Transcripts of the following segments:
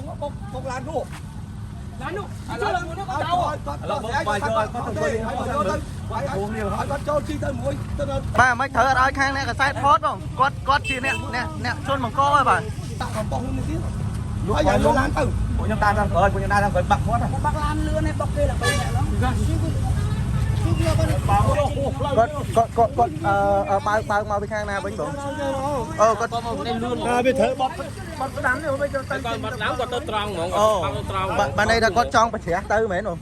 បងបុកបុកឡាននោះ 拦路，你撞了我那个打我。 គាត់គាត់គាត់គាត់ទៅហើយយកទៅហើយគាត់ចូលជីទៅមួយទៅដល់ បាទមិនត្រូវអត់ឲ្យខាងអ្នកកសែតថតបងគាត់គាត់ជាអ្នកអ្នកអ្នកជនបង្កហើយបាទ ដាក់កំប៉ុងនេះទៀតហើយយកឡានទៅ ពួកខ្ញុំតាមតាមក្រោយពួកខ្ញុំតាមតាមក្រោយបាក់គាត់ បាក់ឡានលឿនឯងបុកគេឡើង3នាក់ហ្នឹង 你看， គាត់គាត់គាត់គាត់អឺបើកបើកមកពីខាងណាវិញបងអូគាត់ វាត្រូវបត់បត់ស្ដាំនេះវាទៅ គាត់បាត់ឡើងគាត់ទៅត្រង់ហ្មង អូ គាត់ទៅត្រង់ បាទបានន័យថាគាត់ចង់ប្រជ្រះទៅមែនបង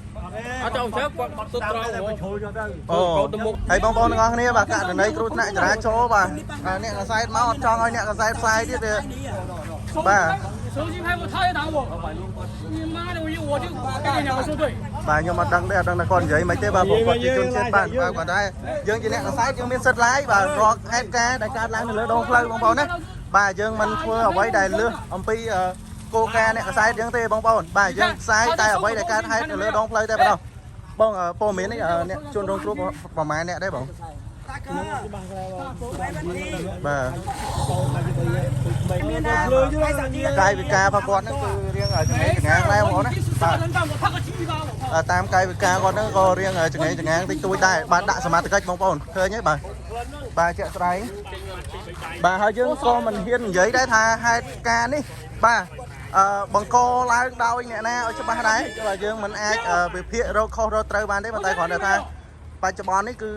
អត់ចង់ជើគាត់បាត់ទៅត្រង់ហ្មង ឈុលយកទៅ អូ គាត់ទៅមុខ ហើយបងប្អូនទាំងអស់គ្នាបាទករណីគ្រោះថ្នាក់ចរាចរណ៍បាទអ្នកកសែតមកអត់ចង់ឲ្យអ្នកកសែតផ្សាយទៀតទេបាទ 手机拍我，他也打我。你妈的，我一我就跟你两个说对。 បាទខ្ញុំអត់ដឹងទេអត់ដឹងថាគាត់និយាយមិនទេបាទព្រោះគាត់ជាជនជាតិបាទបាទគាត់ដែរយើងជាអ្នកកសែតយើងមានសិទ្ធិឡាយបាទរាល់ហេតុការណ៍ដែលកើតឡើងនៅលើដងផ្លូវបងប្អូនណាបាទយើងមិនធ្វើអ្វីដែលលើសអំពីគោលការណ៍អ្នកកសែតយើងទេបងប្អូនបាទយើងផ្សាយតែអ្វីដែលកើតហេតុនៅលើដងផ្លូវតែប៉ុណ្ណោះបងព័ត៌មាននេះអ្នកជនរងគ្រោះប្រហែលអ្នកដែរបងបាទ មានណា កាយវិការរបស់គាត់ហ្នឹងគឺរៀងចំណេញចងាងដែរបងប្អូនណា 你是 បាទ 杀人犯，我怕个鸡巴我。 តាមកាយវិការគាត់ហ្នឹងក៏រៀងចង្អេងចងាងតិចតួចដែរបាទដាក់សមត្ថកិច្ចបងប្អូនឃើញទេបាទបាទជាក់ស្ដែងបាទហើយយើងក៏មិនហ៊ាននិយាយដែរថាហេតុការណ៍នេះបាទអឺបង្កឡើងដោយអ្នកណាឲ្យច្បាស់ដែរបាទយើងមិនអាចវិភាគរកខុសរកត្រូវបានទេប៉ុន្តែគ្រាន់តែថាបច្ចុប្បន្ននេះគឺ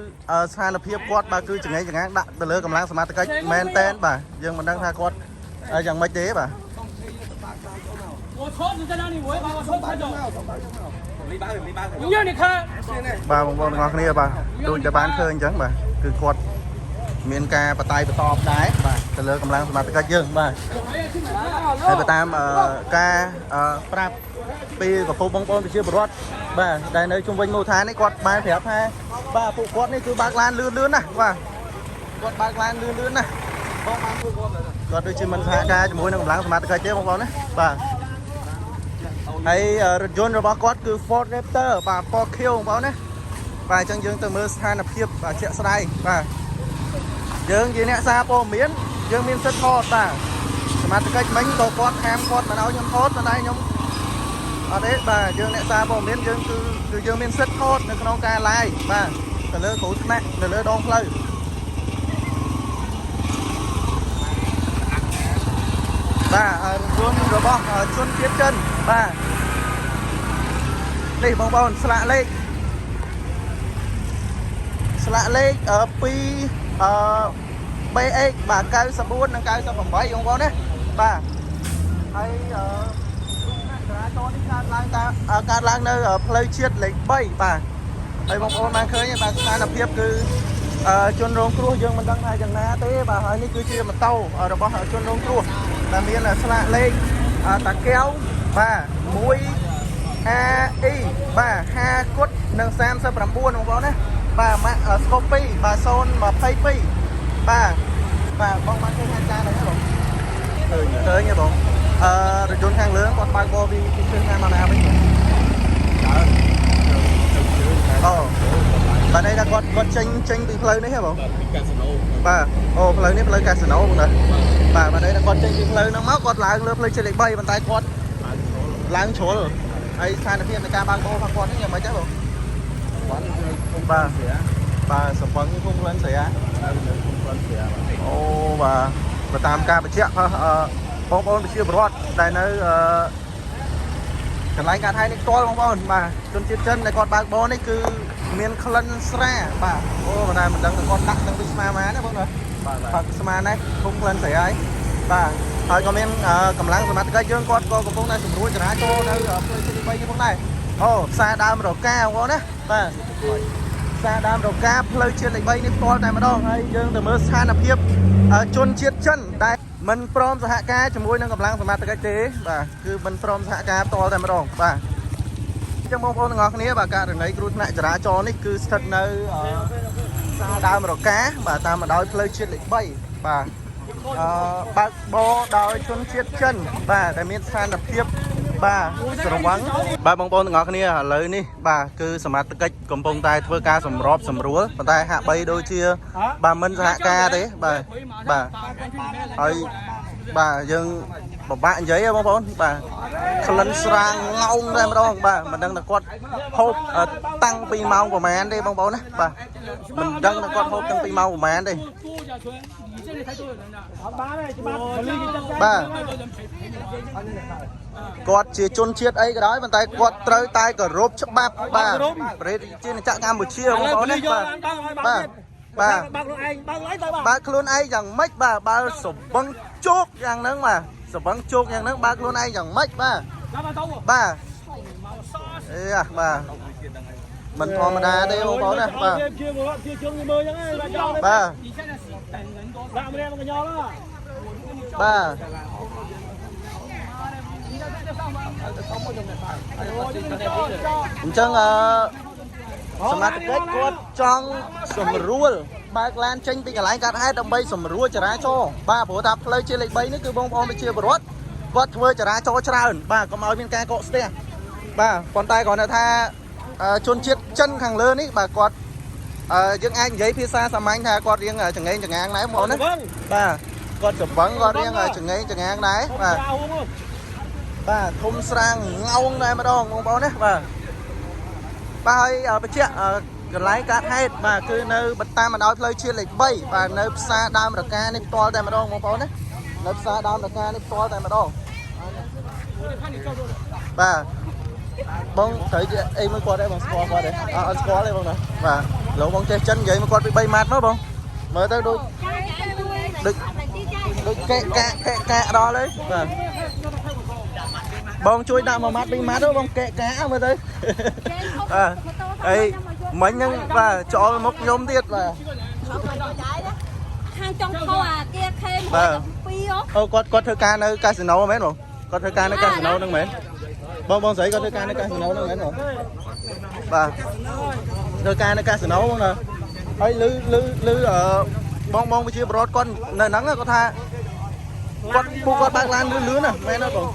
ស្ថានភាពគាត់បាទគឺចង្អេងចងាងដាក់ទៅលើកម្លាំងសមត្ថកិច្ចមែនតែនបាទយើងមិនដឹងថាគាត់យ៉ាងម៉េចទេបាទ 我车子在哪里？我要把我车开走。你让你开。 បាទបងប្អូនទាំងអស់គ្នាបាទដូចតែបានឃើញអញ្ចឹងបាទគឺគាត់មានការបតាយបន្តដែរបាទទៅលើកម្លាំងសមត្ថកិច្ចយើងបាទហើយបើតាមអឺការអឺប្រាប់ពីប្រពន្ធបងប្អូនប្រជាពលរដ្ឋបាទដែលនៅជុំវិញមូលដ្ឋាននេះគាត់បានប្រាប់ថាបាទពួកគាត់នេះគឺបើកឡានលឿនលឿនណាស់បាទគាត់បើកឡានលឿនលឿនណាស់បងបានពួកគាត់គាត់ដូចជាមិនសហការជាមួយនឹងកម្លាំងសមត្ថកិច្ចទេបងប្អូនណាបាទហើយរថយន្តរបស់គាត់គឺ Ford Raptor បាទពណ៌ខៀវបងប្អូនណា បាទអញ្ចឹងយើងទៅមើលស្ថានភាពបាទជាក់ស្ដែងបាទយើងជាអ្នកសារព័ត៌មានយើងមានសិទ្ធិថតបាទសមត្ថកិច្ចមិញក៏គាត់ហាមគាត់មិនឲ្យខ្ញុំថតប៉ុន្តែខ្ញុំអត់ទេបាទយើងអ្នកសារព័ត៌មានយើងគឺគឺយើងមានសិទ្ធិថតនៅក្នុងការ live បាទទៅលើគ្រោះថ្នាក់នៅលើដងផ្លូវបាទរថយន្តរបស់ជនជាតិចិនបាទនេះបងប្អូនស្លាកលេខ ស្លាកលេខ2អឺ BX បាទ94និង98បងប្អូនណាបាទហើយអឺចរាចរណ៍នេះកើតឡើងតាមកើតឡើងនៅផ្លូវជាតិលេខ3បាទហើយបងប្អូនបានឃើញបាទស្ថានភាពគឺជនរងគ្រោះយើងមិនដឹងថាយ៉ាងណាទេបាទហើយនេះគឺជាម៉ូតូរបស់ជនរងគ្រោះដែលមានស្លាកលេខតាកែវបាទ1 AE បាទ5គុតនិង39បងប្អូនណាបាទម៉ាក់ស្កូ2បាទ022បាទបាទបងបានឃើញហេតុការណ៍ហ្នឹងទេបងឃើញឃើញទេបងអឺរថយន្តខាងលើគាត់បើកបរពីពីជើងណាមកណាវិញបងអូបាទនេះថាគាត់គាត់ចេញចេញពីផ្លូវនេះហ៎បង ពីកាស៊ីណូ បាទអូផ្លូវនេះផ្លូវកាស៊ីណូបងណាបាទបាទនេះគាត់ចេញពីផ្លូវហ្នឹងមកគាត់ឡើងលើផ្លូវជាតិលេខ3ប៉ុន្តែគាត់ឡើងជ្រុលហើយស្ថានភាពនៃការបើកបររបស់គាត់ហ្នឹងយ៉ាងម៉េចដែរបងបាទបាទសពឹងគុំក្លិនស្រាអូបាទបើតាមការបញ្ជាក់បងប្អូនប្រជាពលរដ្ឋដែលនៅអឺកន្លែងការថៃនេះផ្ទាល់បងប្អូនបាទជនជាតិចិនដែលគាត់បើកបរនេះគឺមានក្លិនស្រាបាទអូប៉ុន្តែមិនដឹងថាគាត់ដាក់ទាំងពីស្មាម៉ាណាបងណា ផឹកស្មានដែរធំក្លិនស្រីហើយបាទហើយក៏មានកម្លាំងសមត្ថកិច្ចយើងគាត់ក៏កំពុងតែសម្រួលចរាចរណ៍នៅផ្លូវជាតិលេខ3នេះផងដែរអូផ្សារដើមរកាបងប្អូនណាបាទផ្សារដើមរកាផ្លូវជាតិលេខ3នេះផ្ទាល់តែម្ដងហើយយើងទៅមើលស្ថានភាពជនជាតិចិនដែលមិនព្រមសហការជាមួយនឹងកម្លាំងសមត្ថកិច្ចទេបាទគឺមិនព្រមសហការផ្ទាល់តែម្ដងបាទអញ្ចឹងបងប្អូនទាំងអស់គ្នាបាទករណីគ្រោះថ្នាក់ចរាចរណ៍នេះគឺស្ថិតនៅផ្សារដើមរកាបាទតាមបណ្ដោយផ្លូវជាតិលេខ3បាទអឺបើកបរដោយជនជាតិចិនបាទដែលមានស្ថានភាពបាទស្រវឹងបាទបងប្អូនទាំងអស់គ្នាឥឡូវនេះបាទគឺសមត្ថកិច្ចកំពុងតែធ្វើការសម្របសម្រួលប៉ុន្តែហាក់បីដូចជាបាទមិនសហការទេបាទបាទហើយ បាទយើងពិបាកនិយាយហ៎បងប្អូនបាទក្លិនស្រាងងតែម្ដងបាទមិនដឹងថាគាត់ហូបតាំងពីម៉ោងប្រហែលទេបងប្អូនណាបាទមិនដឹងថាគាត់ហូបតាំងពីម៉ោងប្រហែលទេ 度假村，你这里太多人了。 បាទគាត់ជាជនជាតិអីក៏ដោយប៉ុន្តែគាត់ត្រូវតែគោរពច្បាប់បាទប្រទេសជាណាចក្រកម្ពុជាបងប្អូនណាបាទបាទបាទ បើកខ្លួនឯងបើកខ្លួនឯងទៅបាទ បើខ្លួនឯងយ៉ាងម៉េចបាទបើសវឹងជោគយ៉ាងហ្នឹងបាទសវឹងជោគយ៉ាងហ្នឹងបើខ្លួនឯងយ៉ាងម៉េចបាទ 老板找我， បាទអេអាបាទមិនធម្មតាទេបងប្អូនណាបាទ ជាជាជនមើលអញ្ចឹងឯងបាទចោល បាទ 你现在是等人多少？ ដាក់ម្នាក់មកញ៉ោល បាទអញ្ចឹងអឺសមត្ថកិច្ចគាត់ចង់សម្រួលបើកឡានចេញពីកន្លែងកាត់ហេតុដើម្បីសម្រួលចរាចរណ៍បាទព្រោះថាផ្លូវជាលេខ3នេះគឺបងប្អូនប្រជាពលរដ្ឋគាត់ធ្វើចរាចរណ៍ច្រើនបាទកុំឲ្យមានការកកស្ទះបាទប៉ុន្តែគ្រាន់តែថាជនជាតិចិនខាងលើនេះបាទគាត់អឺយើងអាចនិយាយភាសាសាមញ្ញថាគាត់រៀងចង្អេងចង្អាងដែរបងប្អូនណាបាទគាត់ច្បឹងគាត់រៀងចង្អេងចង្អាងដែរបាទ បាទធំស្រាងងងតែម្ដងបងប្អូនណាបាទបាទហើយបញ្ជាក់កន្លែងកាត់ហេតុបាទគឺនៅតាមបណ្ដោយផ្លូវជាតិលេខ3បាទនៅផ្សារដើមរកានេះផ្ទាល់តែម្ដងបងប្អូនណានៅផ្សារដើមរកានេះផ្ទាល់តែម្ដងបាទបងត្រូវជាអីមួយគាត់ដែរបងស្គាល់គាត់ទេអត់ស្គាល់ទេបងណាបាទលោកបងចេះចិននិយាយមកគាត់ពី3ម៉ាត់មកបងមើលទៅដូចដូចដូចកែកាកែកាដល់ហើយបាទ បងជួយដាក់មួយម៉ាត់ពីរម៉ាត់ទៅបងកែកាមើលទៅបាទអីមិញហ្នឹងបាទច្អល់មុខខ្ញុំទៀតបាទ ខាងចុងខោអាគាខេ112ហ៎ អូគាត់គាត់ធ្វើការនៅកាស៊ីណូមែនបងគាត់ធ្វើការនៅកាស៊ីណូហ្នឹងមែនបងបងស្រីគាត់ធ្វើការនៅកាស៊ីណូហ្នឹងមែនបងបាទធ្វើការនៅកាស៊ីណូបងណាហើយលឺលឺលឺបងបងវិជាបរតគាត់នៅហ្នឹងគាត់ថាគាត់ពួកគាត់បើកឡានលឿនលឿនណាមែនអត់បង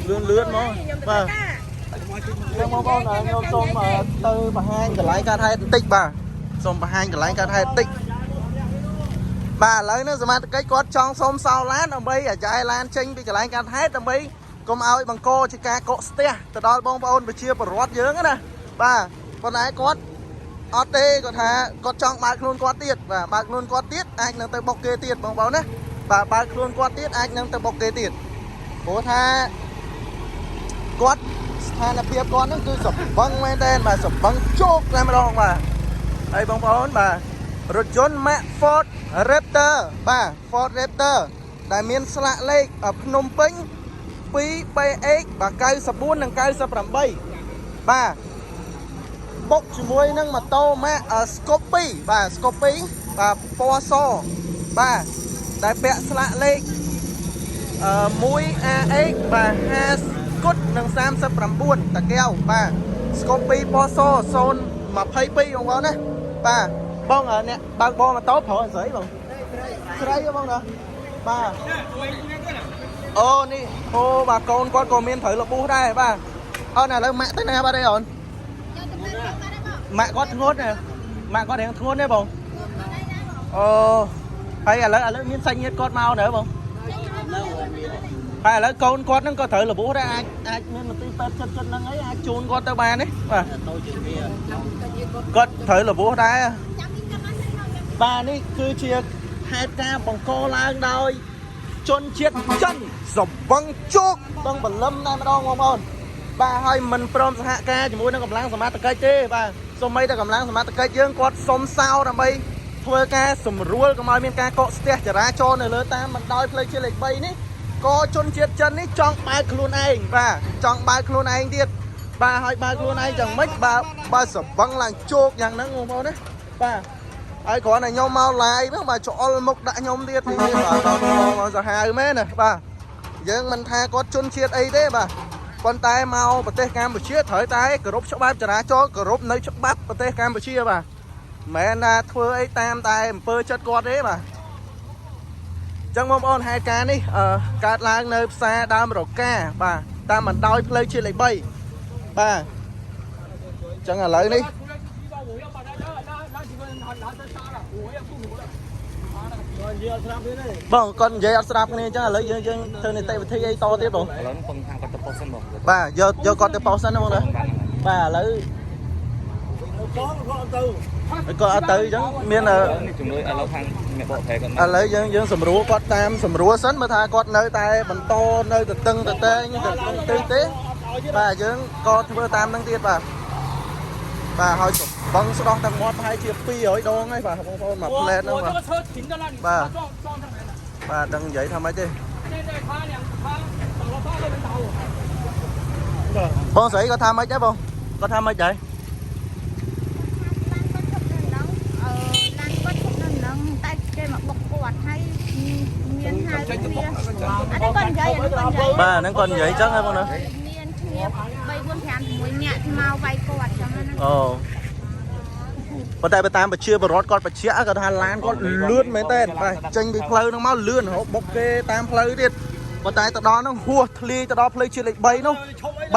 លឿនលឿនហ្មងបាទ ខ្ញុំបងប្អូនខ្ញុំសូមទៅបង្ហាញកន្លែងកាត់ហេតុបន្តិចបាទសូមបង្ហាញកន្លែងកាត់ហេតុបន្តិចបាទឥឡូវនេះសមាជិកគាត់ចង់សុំសោឡានដើម្បីអាចារ្យឡានចេញពីកន្លែងកាត់ហេតុដើម្បីកុំឲ្យបង្កជាការកកស្ទះទៅដល់បងប្អូនប្រជាពលរដ្ឋយើងណាបាទប៉ុន្តែគាត់អត់ទេគាត់ថាគាត់ចង់បើកខ្លួនគាត់ទៀតបាទបើកខ្លួនគាត់ទៀតអាចនឹងទៅបុកគេទៀតបងប្អូនណាបាទបើកខ្លួនគាត់ទៀតអាចនឹងទៅបុកគេទៀតព្រោះថាគាត់ស្ថានភាពគាត់ហ្នឹងគឺសម្បឹងមែនតើបាទសម្បឹងជោគតែម្ដងបាទហើយបងប្អូនបាទរថយន្តម៉ាក Ford Raptor បាទ Ford Raptor ដែលមានស្លាកលេខភ្នំពេញ 2BX បាទ94និង98បាទបុកជាមួយនឹងម៉ូតូម៉ាក Scoopy បាទ Scoopy បាទពណ៌សបាទដែលពាក់ស្លាកលេខ 1AX បាទ50គុតនឹង39តាកែវបាទស្កូពីពណ៌ស022បងប្អូនណាបាទបងអ្នកបើកបរម៉ូតូប្រុសស្រីបងស្រីបងណាបាទអូនេះអូបាទកូនគាត់ក៏មានត្រូវរបួសដែរបាទអូនឥឡូវម៉ាក់ទៅណាបាទអីអូនម៉ាក់គាត់ធ្ងន់ណាម៉ាក់គាត់រៀងធ្ងន់ទេបងអូហើយឥឡូវឥឡូវមានសាច់ញាតិគាត់មកនៅបង ហើយឥឡូវកូនគាត់ហ្នឹងក៏ត្រូវរបួសដែរអាចអាចមានមន្ទីរពេទ្យចិត្តចិត្តហ្នឹងអីអាចជូនគាត់ទៅបានទេបាទគាត់ត្រូវរបួសដែរបាទនេះគឺជាហេតុការណ៍បង្កឡើងដោយជនជាតិចិនសម្បឹងជោគបងបលឹមតែម្ដងបងប្អូនបាទហើយមិនព្រមសហការជាមួយនឹងកម្លាំងសមត្ថកិច្ចទេបាទសូម្បីតែកម្លាំងសមត្ថកិច្ចយើងគាត់សុំសោដើម្បីធ្វើការសម្រួលកុំឲ្យមានការកកស្ទះចរាចរណ៍នៅលើតាមបណ្ដោយផ្លូវជាតិលេខ3នេះ ក៏ជនជាតិចិននេះចង់បើកខ្លួនឯងបាទចង់បើកខ្លួនឯងទៀតបាទហើយបើកខ្លួនឯងយ៉ាងម៉េចបាទបើសម្បឹងឡើងជោគយ៉ាងហ្នឹងបងប្អូនណាបាទហើយគ្រាន់តែខ្ញុំមក live ហ្នឹងបាទច្អល់មុខដាក់ខ្ញុំទៀតនេះបាទដល់មកសាហាវមែនណាបាទយើងមិនថាគាត់ជនជាតិអីទេបាទប៉ុន្តែមកប្រទេសកម្ពុជាត្រូវតែគោរពច្បាប់ចរាចរណ៍គោរពនៅច្បាប់ប្រទេសកម្ពុជាបាទមិនមែនថាធ្វើអីតាមតែអំពើចិត្តគាត់ទេបាទ ចឹងបងប្អូនហេតុការណ៍នេះកើតឡើងនៅផ្សារដើមរកាបាទតាមបណ្ដោយផ្លូវជាតិលេខ3បាទចឹងឥឡូវនេះ 出来知道我要把他那那几个人拿拿着杀了，我要出手了。បងគាត់និយាយអត់ស្ដាប់គ្នាអញ្ចឹងឥឡូវយើងយើងធ្វើនីតិវិធីអីតទៀតបង ឥឡូវពងខាងគាត់ទៅប៉ុស្តិ៍សិនបង បាទយកយកគាត់ទៅប៉ុស្តិ៍សិនណាបងណាបាទឥឡូវ បងគាត់អត់ទៅ គាត់អត់ទៅអញ្ចឹងមាន ជំនួយឥឡូវខាងអ្នកបកប្រែគាត់ ឥឡូវយើងយើងសម្រួលគាត់តាមសម្រួលសិនមើលថាគាត់នៅតែបន្តនៅទៅតឹងទៅតែងទៅទៅទេបាទយើងក៏ធ្វើតាមនឹងទៀតបាទបាទហើយបងស្ដោះទាំងមាត់ប្រហែលជា200ដងហើយបាទបងប្អូនមកផ្លែតហ្នឹង 我 បាទ 这个车停在那里， បាទ 他撞撞上来的。 បាទដឹងនិយាយថាម៉េចទេ 现在他两他找了八个人打我。 បងស្រីគាត់ថាម៉េចដែរបងគាត់ថាម៉េចដែរ ឡានគាត់ឈប់នៅហ្នឹងអឺឡានគាត់ឈប់នៅហ្នឹងតែគេមកបុកគាត់ហើយមានហៅគ្នាអានេះគាត់និយាយអានេះគាត់និយាយ បាទហ្នឹងគាត់និយាយអញ្ចឹងហ៎បងណា មានគ្នា3 4 5 6នាក់មកវាយគាត់ចឹងណា អូប៉ុន្តែបើតាមប្រជាពលរដ្ឋគាត់បញ្ជាក់គាត់ថាឡានគាត់លឿនមែនតើបាទចេញពីផ្លូវហ្នឹងមកលឿនរហូតបុកគេតាមផ្លូវទៀតប៉ុន្តែទៅដល់ហ្នឹងហួសធ្លាយទៅដល់ផ្លូវជាតិលេខ3នោះ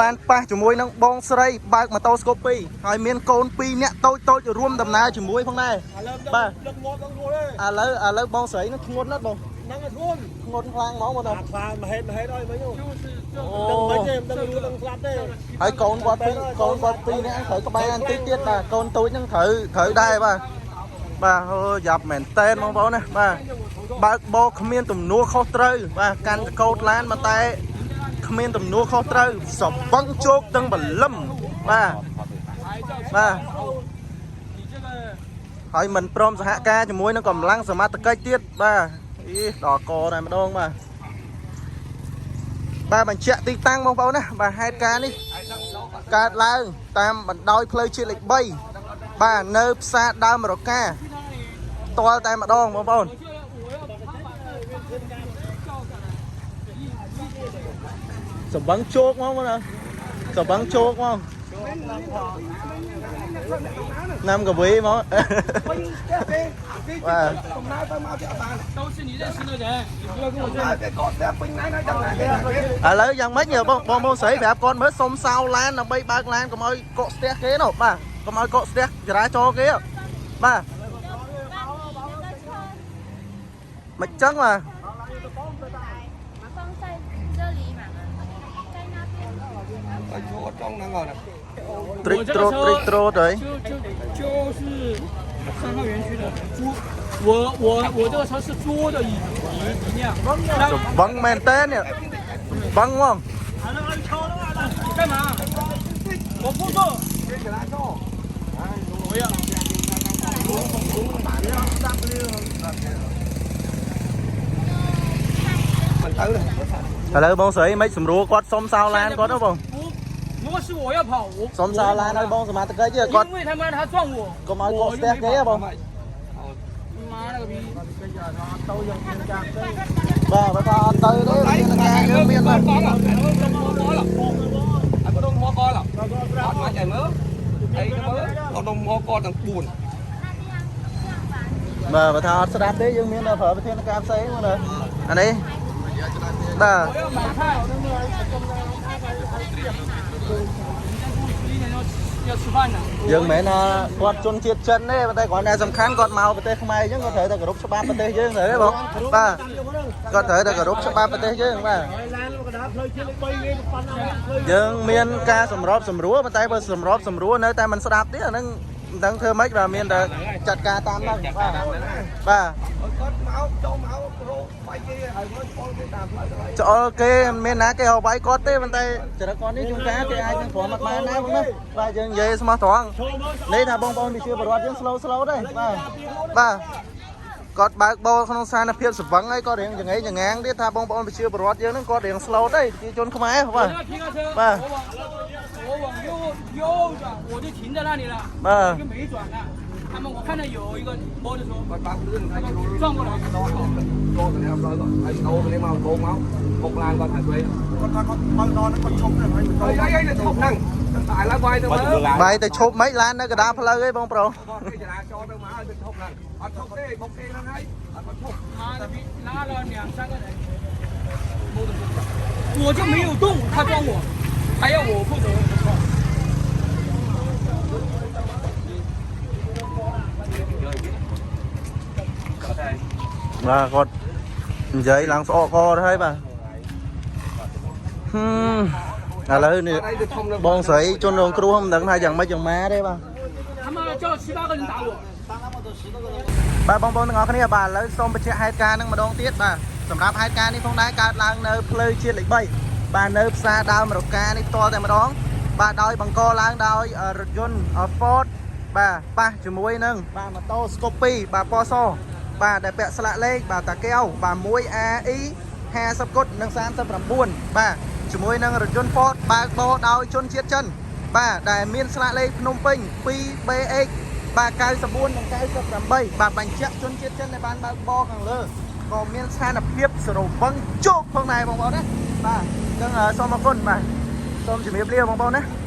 បានប៉ះជាមួយនឹងបងស្រីបើកម៉ូតូស្កូពីហើយមានកូន2នាក់តូចតូចរួមដំណើរជាមួយផងដែរ ឥឡូវ បាទ ដឹកងាប់ដល់រួចទេ ឥឡូវឥឡូវបងស្រីហ្នឹងធ្ងន់ណាស់បង ហ្នឹងធ្ងន់ ធ្ងន់ខ្លាំងហ្មងបងណា អាខ្លាមហេតុមហេតុអីមិញ 就是这 អូ ដឹងមិនទេមិនដឹងដឹងស្លាប់ទេ ហើយកូនគាត់ពីរកូនគាត់ពីរនាក់ត្រូវក្បែរបន្តិចទៀតបាទកូនតូចហ្នឹងត្រូវត្រូវដែរបាទបាទអូយ៉ាប់មែនតែនបងប្អូនណាបាទបើកបោគ្មានទំនួលខុសត្រូវបាទកាន់កោតឡានមកតែគ្មានទំនួលខុសត្រូវសបឹងជោគទាំងបលឹមបាទបាទ 你这个 ហើយមិនព្រមសហការជាមួយនឹងកម្លាំងសមត្ថកិច្ចទៀតបាទអីដល់កតែម្ដងបាទបាទបញ្ជាក់ទីតាំងបងប្អូនណាបាទហេតុការណ៍នេះកើតឡើងតាមបណ្ដោយផ្លូវជាតិលេខ3បាទនៅផ្សារដើមរកាផ្ទាល់តែម្ដងបងប្អូន 我觉得我要他把这个叫下来， សម្បឹងជោគហ្មងបងណាសម្បឹងជោគហ្មងណាំកវីហ្មង ពេញផ្ទះគេគេ បាទ ដំណើរទៅមកគេអត់បាន 都是你认识的人，你不要跟我 ដំណើរ 这 គេកកផ្ទះពេញណែណាដឹងណាគេគេ ឥឡូវយ៉ាងម៉េចបងបងបងស្រីប្រាប់គាត់មើលសុំសោឡានដើម្បីបើកឡានកុំឲ្យកកស្ទះគេនោះបាទកុំឲ្យកកស្ទះចរាចរណ៍គេបាទមិនចឹងបាទ 放在这里嘛，在那边。 ឲ្យចូលអត់ចង់ហ្នឹងហ្នឹង ត្រិចត្រូតត្រិចត្រូតហើយ 就就就是三号园区的租，我这个车是租的一一一辆，那 សម្បឹងមែនតើនេះសម្បឹងហ្មង 你干嘛？我不做， គេចរាចរណ៍ 我要。 មិនទៅទេ ឥឡូវបងស្រីមិនសម្រួលគាត់សុំសោឡានគាត់ទេបង 不，如果是我要跑，我 សុំសោឡានឲ្យបងសមត្ថកិច្ចទេគាត់ 因为他妈他撞我， កុំឲ្យកកស្ទះគេហ៎បង 妈了个逼！ បាទបើថាអត់ទៅទេមានការយើងមានបាទ កលមកលហើយក៏ដុំមកកលអត់មកចៃមើលអីទៅមើលក៏ដុំមកកទាំង4 បាទបើថាអត់ស្ដាប់ទេយើងមានប្រើវិធានការផ្សេងមកណាអានេះបាទ 我要买菜。一点要要吃饭的。 យើងមិនមែនថាគាត់ជនជាតិចិនទេប៉ុន្តែគ្រាន់តែសំខាន់គាត់មកប្រទេសខ្មែរអញ្ចឹងគាត់ត្រូវតែគោរពច្បាប់ប្រទេសយើងត្រូវទេបងបាទគាត់ត្រូវតែគោរពច្បាប់ប្រទេសយើងបាទ ហើយឡានកណ្ដាលផ្លូវជាតិលេខ3គេប៉ុណ្ណាផ្លូវ យើងមានការសម្របសម្រួលប៉ុន្តែបើសម្របសម្រួលនៅតែមិនស្ដាប់ទេអាហ្នឹងមិនដឹងធ្វើម៉េចបាទមានតែចាត់ការតាមហ្នឹងបាទបាទ គាត់មកចូលមករកបាយគេឲ្យមើលឆ្លគេតាមផ្លូវទៅ ច្អល់គេមិនមានណាគេហៅបាយគាត់ទេប៉ុន្តែចរិតគាត់នេះជួនកាលគេអាចនឹងព្រមអត់បានដែរបងណាបាទយើងនិយាយស្មោះត្រង់នេះថាបងប្អូនវិជាបរដ្ឋយើង slow slow ដែរបាទបាទគាត់បើកបោក្នុងស្ថានភាពស្វឹងហើយគាត់រៀងចង្អេចង្ងាងទៀតថាបងប្អូនប្រជាពលរដ្ឋយើងហ្នឹងគាត់រៀង slow ដែរប្រជាជនខ្មែរ 我 បាទ 那个皮卡车， បាទ 我往我往右右转，我就停在那里了， បាទ 就没转了。他们我看到有一个摩托车 គាត់បើកលឿនហើយចូល 撞过来， ចូលទៅផ្លូវហើយដូរគ្នាមកដូរមកបុកឡានគាត់ហើយគាត់ថាគាត់បើកដល់ហ្នឹងគាត់ឈប់ហ្នឹងហើយអីអីឈប់ហ្នឹងតែឡើយបាយទៅមើល បាយទៅឈប់មិនឡាននៅកណ្ដាលផ្លូវឯងបងប្រុស គេចរាចរណ៍ទៅមកឲ្យទៅឈប់ហ្នឹងអត់ឈប់ទេបុកគេហ្នឹងហើយអត់គាត់ឈប់ 妈的逼，拉了两三个人，摩托车，我就没有动，他撞我，还要我负责。 ប បាទគាត់និយាយឡើងស្អកកទៅហើយបាទហឹមឥឡូវនេះបងស្រីជនរងគ្រោះមិនដឹងថាយ៉ាងម៉េចយ៉ាងម៉ាទេបាទ 他妈的叫了七八个人打我。 បាទបងប្អូនទាំងអស់គ្នាបាទឥឡូវសូមបញ្ជាក់ហេតុការណ៍នឹងម្ដងទៀតបាទសម្រាប់ហេតុការណ៍នេះផងដែរកើតឡើងនៅផ្លូវជាតិលេខ3បាទនៅផ្សារដើមរកានេះផ្ទាល់តែម្ដងបាទដោយបង្កឡើងដោយរថយន្ត Ford បាទប៉ះជាមួយនឹងបាទម៉ូតូ Scoopy បាទពណ៌សបាទដែលពាក់ស្លាកលេខបាទតាកែវបាទ 1AE 50គុតនិង39បាទជាមួយនឹងរថយន្ត Ford បើកបរដោយជនជាតិចិនបាទដែលមានស្លាកលេខភ្នំពេញ 2BX បាទ94និង98បាទបញ្ជាក់ជនជាតិចិនដែលបានបើកបរខាងលើក៏មានស្ថានភាពស្រវឹងជោគផងដែរបងប្អូនណាបាទអញ្ចឹងសូមអរគុណបាទសូមជម្រាបលាបងប្អូនណា។